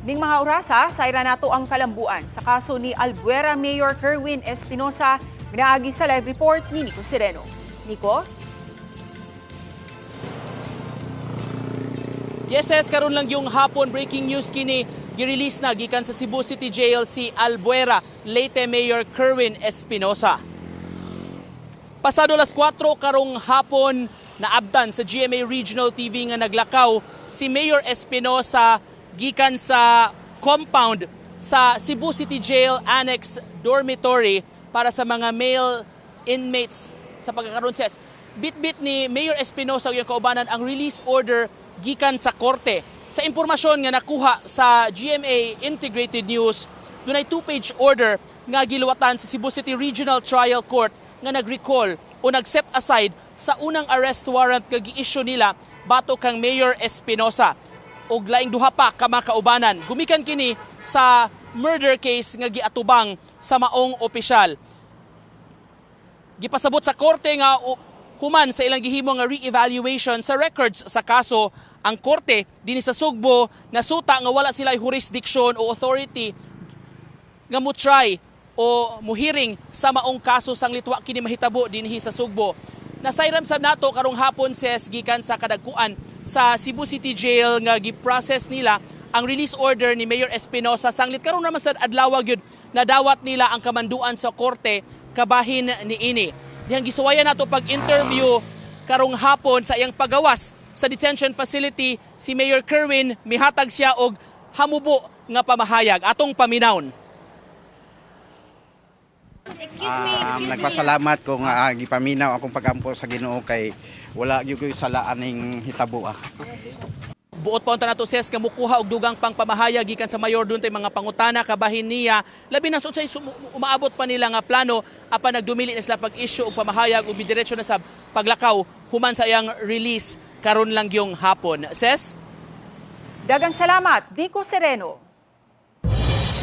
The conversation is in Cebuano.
Ning mga orasa, sayra nato ang kalambuan sa kaso ni Albuera Mayor Kerwin Espinosa, minaagi sa live report ni Nico Sereno. Nico? Yes, karon lang yung hapon, breaking news kini, girelease na gikan sa Cebu City Jail si Albuera Leyte Mayor Kerwin Espinosa. Pasado las 4 karong hapon, naabdan sa GMA Regional TV nga naglakaw si Mayor Espinosa gikan sa compound sa Cebu City Jail Annex Dormitory para sa mga male inmates sa pagkakaroon ses. Bit-bit ni Mayor Espinosa ug iyang kaubanan ang release order gikan sa korte. Sa impormasyon nga nakuha sa GMA Integrated News, dunay two-page order nga giluwatan sa Cebu City Regional Trial Court nga nag-recall o nag-set aside sa unang arrest warrant nga gi-issue nila batok kang Mayor Espinosa ug laing duha pa ka mga kaubanan. Gumikan kini sa murder case nga giatubang sa maong opisyal. Gipasabot sa korte nga human sa ilang gihimo nga re-evaluation sa records sa kaso, ang korte dinhi sa Sugbo nasuta nga wala sila jurisdiction o authority nga mo try o muhiring sa maong kaso sanglit wa kini mahitabo dinhi sa Sugbo. Nasayram sab nato karong hapon, ses, gikan sa kadagkuan sa Cebu City Jail nga gi-process nila ang release order ni Mayor Espinosa sanglit karon naman sa adlaw gyud nadawat nila ang kamanduan sa korte kabahin niini. Dihang gisuwayan nato pag-interview karong hapon sa iyang pagawas sa detention facility si Mayor Kerwin, mihatag siya og hamubo nga pamahayag. Atong paminawon. Excuse me, excuse me. Nagpasalamat ko nga gipaminaw akong pagampo sa Ginoo kay wala gyud ko'y sala aning hitabo. Buot pa unta nato, ses, nga mukuha og dugang pang pamahayag gikan sa mayor, dun tay mga pangutana kabahin niya, labi na sa unsay umaabot pa nila nga plano, apan nagdumili na sila pag-issue og pamahayag ug midiretso na sa paglakaw human sa iyang release karon lang yung hapon, ses. Dagang salamat, Nico Sereno.